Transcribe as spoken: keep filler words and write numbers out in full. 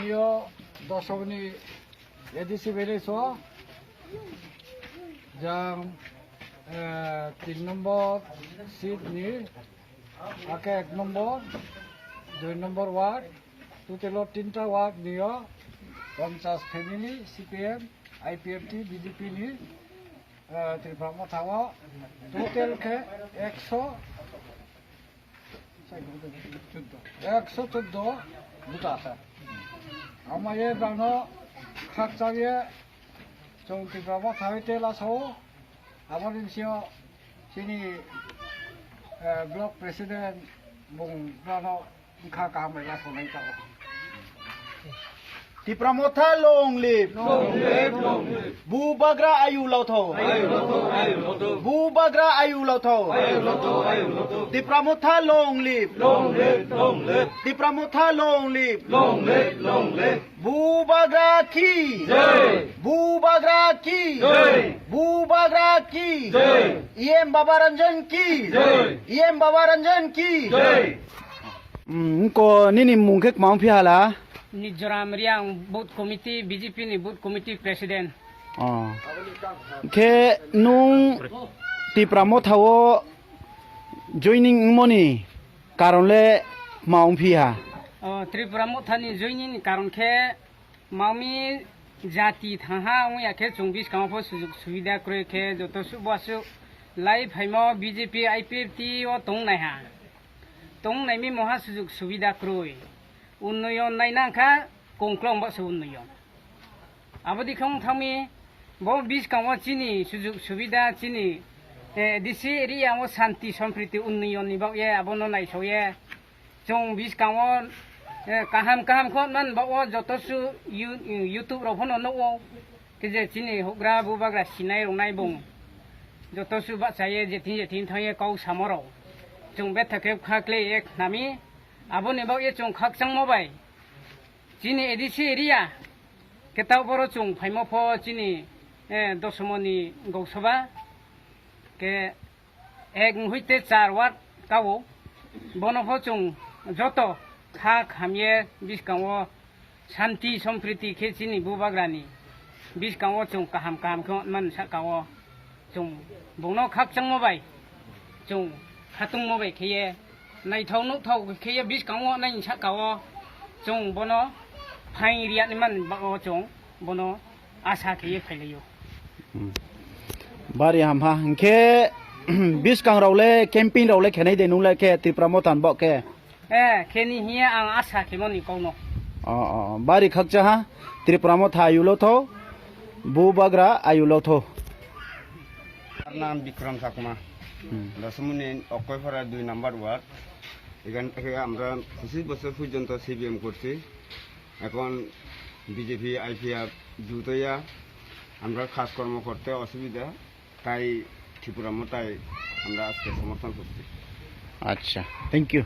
Yo, Dosomoni A D C village o, jang, eh, tin number seat ni, ake ek number, dui number ward, total o tinta ward ni o, ponchas family, C P M, I P F T, B J P ni, eh, Tripura Motha o, total khe ekso, ekso choddo buta asa. Amaye bangno khakchangye chwng Tripura Motha wi tela sao. Aboni bisingo chini, eh, block president bung bano wngkha kaham bai la sonai tao. Tipra Motha long live. Long live, long live. Bubagra ayu lautho. Ayu lautho, ayu lautho. Bubagra ayu lautho. Ayu lautho, ayu lautho. Tipra Motha long live. Long live, long live. Tipra Motha long live. Long live, long live. Bubagra ki. Jai. Bubagra ki. Jai. Bubagra ki. Jai. E M Baba Ranjan ki. Jai. E M Baba Ranjan ki. Jai. Hmm, ko nini mung khe kwmang phi hala? Mizoram Riang Booth Committee, B J P ni Booth Committee President. Oh. Khe nung Tipra Motha o joining wngmoni karon le ma wng phi ha? Oh, Tripura Motha ni joining ni karon khe Mami jati thangha wngya khe chwng biskango pho sujuk subida kwrwi khe joto subo aswk lai phaimo B J P I P F T o tong naiha. Tong naimi moha sujuk subida kwrwi. Unnoyon naina kha kongklong baksa unnoyon. Abodi khe wng thangmi bo biskango chini sujuk subida chini, eh, A D C area o santi sompriti unnoyon ni bagwi abono naisokye. Chwng biskango, eh, kaham kaham khe man ba o joto su You-, YouTube rok phano nukgo. Khe je chini houhgra bubagra sinai rwnai bung joto su bahchaye jetin jetin thangye kok samorok. Chwng betha khe kha khlaiye khnami. Aboni bagwi chwng khakchangma bai chini A D C area khe ta boro chwng phaima pho chini, eh, Dosomoni Gausoba khe ek wngwi tei char ward kao. Bono pho chwng joto kha khamye biskango santi sompriti khe chini bubagrani biskango chwng kaham kaham khe man sakao chwng bungno khakchangma bai chwng khatungma bai kheye naithok nukthok kheye biskango nai sakao chwng bono phaing riyani man bao chwng bono asa kheye phailaio. Hmm. Bari hamha. Hwnkhe, bwskang rok le, camping rok le khenai de nung le khe Tipra Motha ni bo khe? Eh, kheni hiya ang asa khemani kokno. Oh, oh, oh. Bari khakcha ha. Tipra Motha ayulo tho. Bubagra ayulo tho. আমার নাম বিক্রম চাকমা। Hmm. দশমুনি অক্ষয়পাড়া দুই নম্বর ওয়ার্ড। এখান থেকে আমরা পঁচিশ বছর পর্যন্ত সিপিএম করছি। এখন বিজেপি আইপিএফ জুতোয়া, আমরা কাজকর্ম করতে অসুবিধা, তাই ত্রিপুরা মোতায় আমরা আজকে সমর্থন করছি। আচ্ছা, thank you.